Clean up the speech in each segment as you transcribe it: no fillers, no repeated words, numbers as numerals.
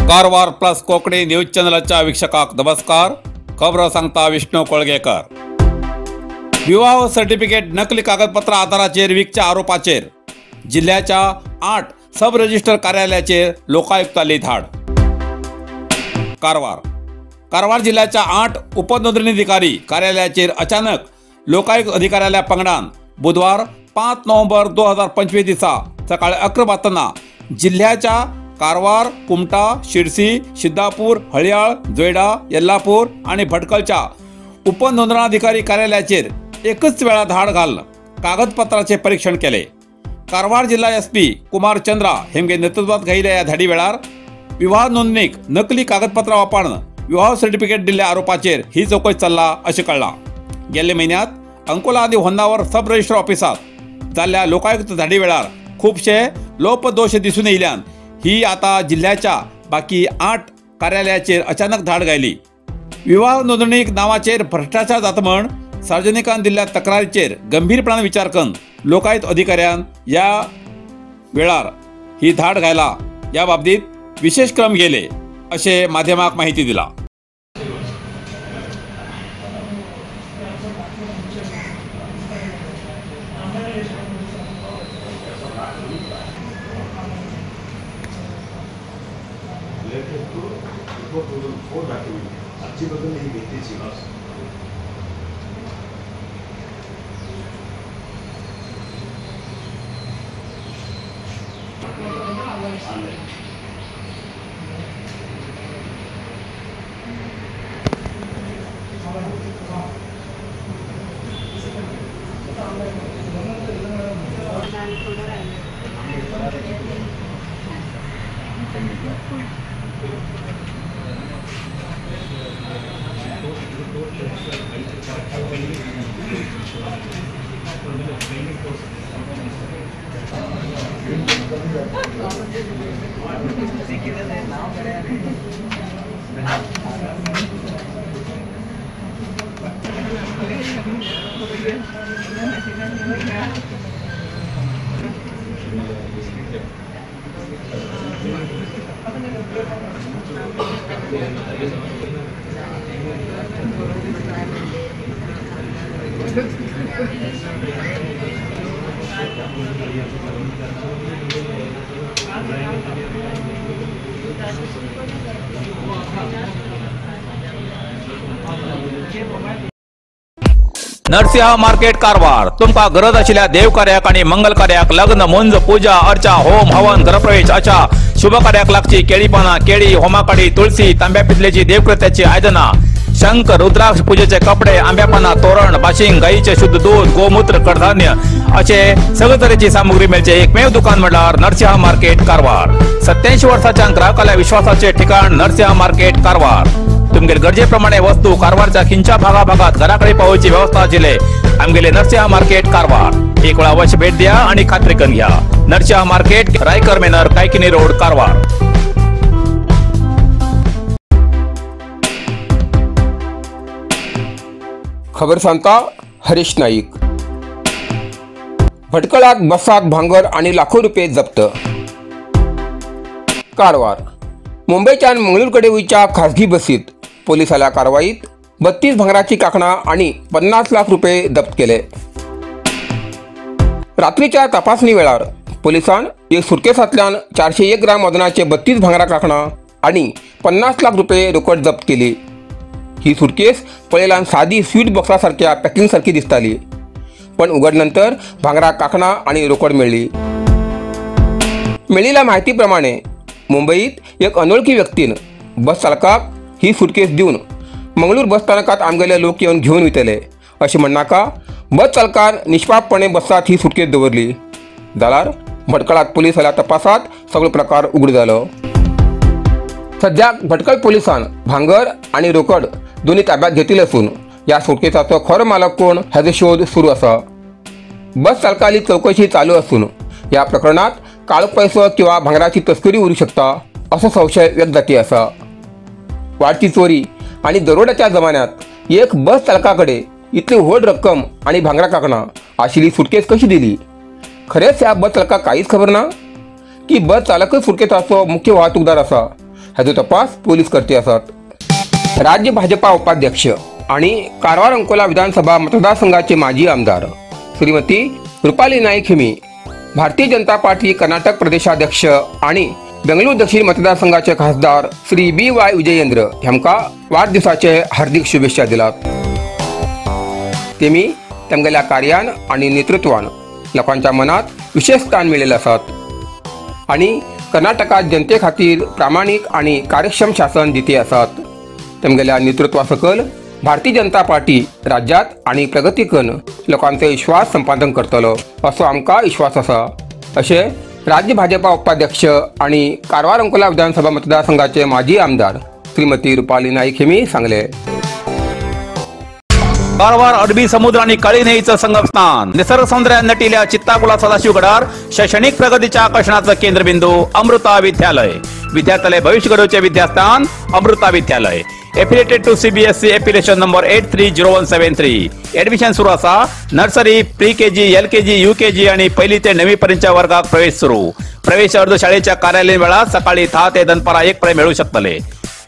Karwar plus Konkani news चॅनलाच्या वीक्षकाक नमस्कार। खबरो सांगता विष्णू कोळगेकर। विवाह सर्टिफिकेट नकली कागदपत्र आधाराचेर विकच्या आरोपाचेर जिल्ह्याच्या 8 सब रजिस्टर कार्यालयाचेर लोकायुक्ताली धाड। कारवार कारवार जिल्ह्याच्या 8 उपनोंदणीधिकारी कार्यालयाचेर अचानक लोकायुक्त अधिकाऱ्याल्या पंगडान बुधवार 5 नोव्हेंबर 2025 दिसा सकाळी 11 वाजता जिल्ह्याच्या कारवार, कुमटा, शिरसी, सिद्धापूर, हळयाळ, जोयडा, येल्लापूर आणि भटकलच्या उपनोंदणाधिकारी कार्यालयाचेर एकच वेळा धाड घालून कागदपत्राचे परीक्षण केले। कारवार जिल्हा एसपी कुमार चंद्रा हेमगे नेतृत्वात घायिल्ल्या ह्या धाडी वेळार विवाह नोंदणीक नकली कागदपत्रां वापरून विवाह सर्टिफिकेट दिल्ल्या आरोपाचेर ही चौकशी चल्ला अशें कळ्ळां। गेल्ल्या म्हयन्यांत अंकोला आनी होन्नावर सब रजिस्टर ऑफिसांत जाल्ल्या लोकायुक्त धाडी वेळार खुबशे लोपदोश दिसून येयल्यान ही आता जिल्ह्याच्या बाकी 8 कार्यालयाचेर अचानक धाड घाली। विवाह नोंदणीक नावाचेर भ्रष्टाचार जाता म्हण सार्वजनिकान दिल्ल्या तक्रारीचेर गंभीरपणान विचार करून लोकायुक्त अधिकाऱ्यान या वेळार ही धाड घायला या बाबतीत विशेष क्रम घेले अशें माध्यमाक माहिती दिला। Related to before 2004 document, अर्जीबद्दल ही घेतलीची। नरसिंह मार्केट कारवार तुमका गरज आशिल्ल्या देवकार्याक आनी मंगल कार्याक लग्न, मुंज, पूजा अर्चा, होम हवन, गृहप्रवेश अशा शुभ कार्याक लागची केळी पानां, केळी, होमाकाडी, तुळसी, तांब्या पितलेची देवकृत्याची आयदनां, शंख, रुद्राक्ष, पूजेचे कपडे, आंब्या पानां, तोरण, बाशिंग, गायीचे शुद्ध दूध, गोमूत्र, कडधान्य असे सगळे तरेची सामुग्री मेळचे एकमेव दुकान म्हळ्यार नरसिंह मार्केट कारवार। 87 वर्साच्या ग्राहकाल्या विश्वासाचे ठिकाण नरसिंह मार्केट कारवार। तुमगेले गरजेप्रमाणे वस्तू कारवारच्या खिंच्या भागाभागात घराकडे पावोवची व्यवस्था आशिल्ले आमगेले नरसिंह मार्केट कारवार। एक वेळा अवश्य भेट द्या आणि खात्री करून घ्या। Narasimha market, Raikar manor, Kaikini road, Karwar. खबर सांगता हरीश नाईक। भटकळात बसात भांगर आणि लाखो रुपये जप्त। कारवार मुंबईच्या मंगळूरकडे वयच्या खासगी बसीत पोलिसांच्या कारवाईत 32 भांगराची काकणां आणि 50 लाख रुपये जप्त केले। रात्रीच्या तपासणी वेळार पोलिसान एक सुटकेसांतल्यान 401 ग्राम वजनाचे 32 भांगरा काकणां आणि 50 लाख रुपये रोकड जप्त केली। ही सुटकेस पळयल्यान सादी स्वीट बॉक्सा सारख्या पॅकिंग सारखी दिसताली, पण उघडनंतर भांगरा काकणां आणि रोकड मेळ्ळी। मेळिल्ल्या माहिती प्रमाणे मुंबईत एक अनोळखी व्यक्तीन बस चालकाक ही सुटकेस दिवन मंगळूर बस स्थानकात आमगेले लोक येवन घेवन वयतले अशें म्हणनाका बस चालकान निष्पापपणे बसात ही सुटकेस दवरली। जाल्यार भटकळात पोलीस जाल्या तपासात सगळो प्रकार उघड जालो। सध्या भटकळ पोलिसान भांगर आणि रोकड दोन्ही ताब्यात घेतले असून या सुटकेसाचो खरो मालक कोण हाचो शोध सुरू आसा। बस चालकाली चौकशी चालू असून या प्रकरणात काळो पैसो किंवा भांगराची तस्करी उरू शकता असो संशय व्यक्त जाती आसा। वाढती चोरी आनी दरोड्याच्या जमान्यात एक बस चालका कडेन इतली व्हड रक्कम आनी भांगरा कांकणां आशिल्ली सुटकेस कशी दिली? खरेंच ह्या बस चालकाक कांयच खबर ना की बस चालकच सुटकेसाचो मुख्य वाहतूकदार आसा? हाचो तपास पोलीस करते आसात. राज्य भाजपा उपाध्यक्ष आणि कारवार अंकोला विधानसभा मतदारसंघाचे माजी आमदार श्रीमती रुपाली नाईक हिमी भारतीय जनता पार्टी कर्नाटक प्रदेशाध्यक्ष आणि बेंगलूर दक्षिण मतदारसंघाचे खासदार श्री बी वाय विजयेंद्र ह्यांका वाढदिवसाचे हार्दिक शुभेच्छा दिलात. तेमी तांगेल्या कार्यान आणि नेतृत्वान लोकांच्या मनात विशेष स्थान मेळिल्लें आसात आणि कर्नाटकात जनते खातीर प्रामाणीक आणि कार्यक्षम शासन दिते आसात. तांगेल्या नेतृत्वा सकयल भारतीय जनता पार्टी राज्यात आणि प्रगती करून लोकांचो विश्वास संपादन करतलो असो आमकां विश्वास आसा अशें राज्य भाजपा उपाध्यक्ष आणि कारवार अंकोला विधानसभा मतदारसंघाचे माजी आमदार श्रीमती रुपाली नाईक हेमी सांगले. कारवार अरबी समुद्र आणि काळी न्हंयेचं संगमस्थान, निसर्ग सौंदर्यान नटिल्या चित्ताकुला सदाशिवगडार शैक्षणिक प्रगतीच्या आकर्षणाचं केंद्रबिंदू अमृता विद्यालय. विद्यार्थ्याले भविष्य घडवचे विद्यास्थान Amrita Vidyalaya. Affiliated to CBSE affiliation number 830173. Admission सुरू आसा. Nursery, pre KG, L KG, U KG आणि पहिली ते 9वी पर्यंतच्या वर्गात प्रवेश सुरू. प्रवेश अर्ज शाळेच्या कार्यालयीन वेळात सकाळी 10 ते दनपारा 1 पर्यंत मिळू शकतले.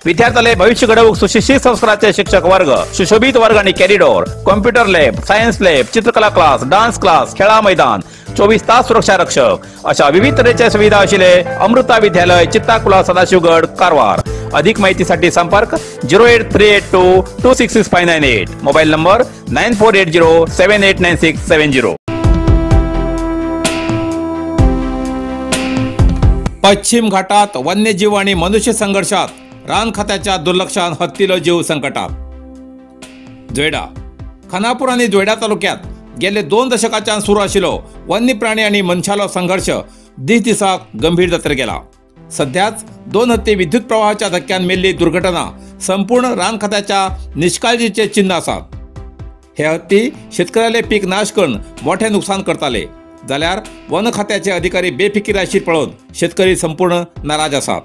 विद्यार्थ्याले भविष्य घडवूक सुशिक्षित संस्काराचे शिक्षक वर्ग, सुशोभित वर्ग आणि corridor, computer lab, science lab, चित्रकला क्लास, डान्स क्लास, खेळा मैदान, 24 तास सुरक्षा रक्षक अशा विविध तऱ्हेच्या सुविधा आशिल्ले अमृता विद्यालय, चित्ताकुला, सदाशिवगड, कारवार. अधिक माहितीसाठी संपर्क 08382 266598, मोबाईल नंबर 9480 789670. पश्चिम घाटात वन्यजीव आणि मनुष्य संघर्षात रान खात्याच्या दुर्लक्षान हत्तीलो जीव संकटात. जोयडा खानापूर आणि जोयडा तालुक्यात गेले 2 दशकाच्यान सुरू आशिल्लो वन्य प्राणी आणि मनशालो संघर्ष दीस दिसाक गंभीर जातरे गेला. सध्याच 2 हत्ती विद्युत प्रवाहाच्या धक्क्यान मेल्ली दुर्घटना संपूर्ण रान खात्याच्या निष्काळजीचे चिन्ह आसात. हे हत्ती शेतकऱ्याले पीक नाश करून मोठे नुकसान करताले जाल्यार वन खात्याचे अधिकारी बेफिकीर आशिल्ले पळोवन शेतकरी संपूर्ण नाराज आसात.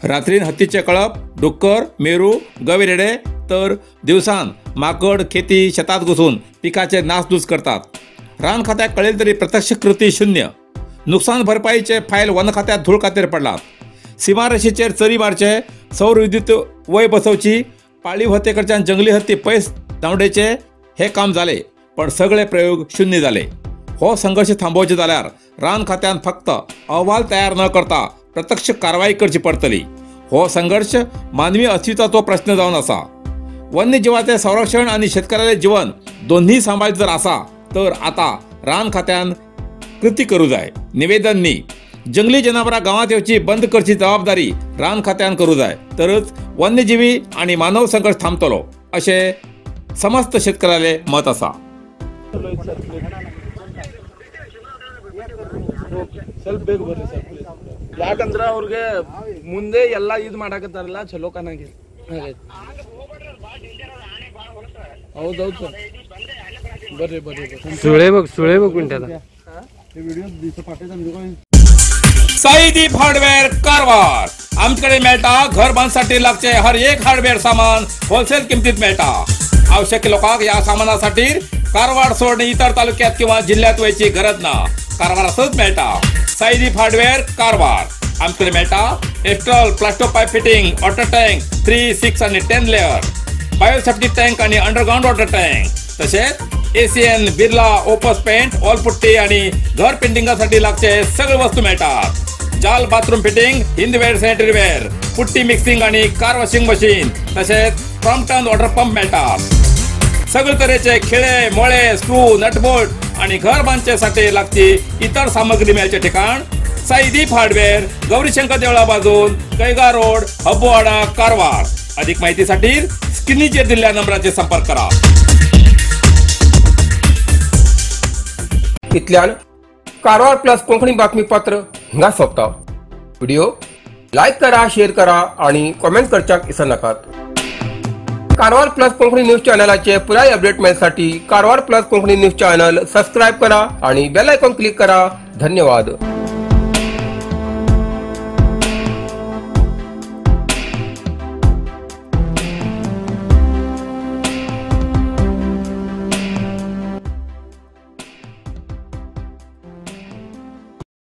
रात्रीन हत्तीचे कळप डुक्कर, मेरू, गवेरेडे तर दिवसान माकड खेती शेतात घुसून पिकाचे नासधूस करतात. रान खात्याक कळेल तरी प्रत्यक्ष कृती शून्य. नुकसान भरपाईचे फायल वन खात्यात धूळ खातीर पडला. सीमारेषेचेर चरी मारचे, सौर विद्युत वय बसोवची, पाळीव हत्ते कडच्यान जंगली हत्ती पयस धांवडेचे हे काम जाले, पण सगळे प्रयोग शून्य जाले. हो संघर्ष थांबोवचे जाल्यार रान खात्यान फक्त अहवाल तयार न करता प्रत्यक्ष कारवाई करची पडतली. हो संघर्ष मानवी अस्तित्वाचो प्रश्न जावन आसा. वन्यजीवाचे संरक्षण आणि शेतकऱ्याले जीवन दोन्ही सांबाळीत जर आसा तर आता रान खात्यान कृती करू जाय. निवेदन न्ही, जंगली जनावरां गांवांत येवची बंद करची जबाबदारी रान खात्यान करू जाय तरच वन्यजीवी आणि मानव संघर्ष थांबतलो अशें समस्त शेतकऱ्याले मत आसा. ಯಾಕಂದ್ರ ಅವ್ರಿಗೆ ಮುಂದೆ ಎಲ್ಲಾ ಇದ್ ಮಾಡಾಕತ್ತಾರಲ್ಲ, ಚಲೋ ಕಾಣಂಗಿಲ್ಲ. ಹೌದೌದು ಸರ್, ಬರ್ರಿ ಬರ್ರಿ. ಸುಳೆ ಬಗ್ ಸುಳೆ ಬಗ್ ಉಂಟದ. साईदीप हार्डवेअर कारवार. आमच्याकडे मेळटा घर बांधसाठी लागचे हर एक हार्डवेअर सामान होलसेल किमतीत मेळटा. आवश्यक लोकांक या सामानासाठी कारवार सोडून इतर तालुक्यात किंवा जिल्ह्यात वयची गरज ना, कारवारातच मेळटा. साईदीप हार्डवेअर कारवार. आमच्याकडे मेळटा Astral plasto pipe fitting, water tank 3, 6 आणि 10 लेअर, बायोसेफ्टी टँक आणि अंडरग्राऊंड वॉटर टँक, तसेच ACN, Birla Opus paint, wall putty आणि घर पेंटिंगासाठी लागचे सगळे वस्तू मिळतात. जाल bathroom fitting, Hindware sanitary ware, putty mixing आणि कार वॉशिंग मशीन, तसेच क्रॉम्प्टन वॉटर पंप मिळतात. सगळे तऱ्हेचे खिळे, मोळे, स्क्रू, नटबोल्ट आणि घर बांधच्यासाठी लागची इतर सामग्री मिळायचे ठिकाण साईदीप हार्डवेअर, गौरीशंकर देवळा बाजून, कैगा रोड, हब्बुवाडा, कारवार. अधिक माहितीसाठी स्क्रीनचेर दिलेल्या नंबराचे संपर्क करा. इतल्यान कारवार प्लस कोंकणी बातमीपत्र हिंगा सोंपता. व्हिडिओ लायक करा, शेअर करा आणि कॉमेंट करच्याक विसरनाकात. कारवार प्लस कोंकणी न्यूज चॅनलाचे पुराय update मेळसाठी Karwar plus Konkani news channel subscribe करा आणि बेल आयकॉन क्लिक करा. धन्यवाद.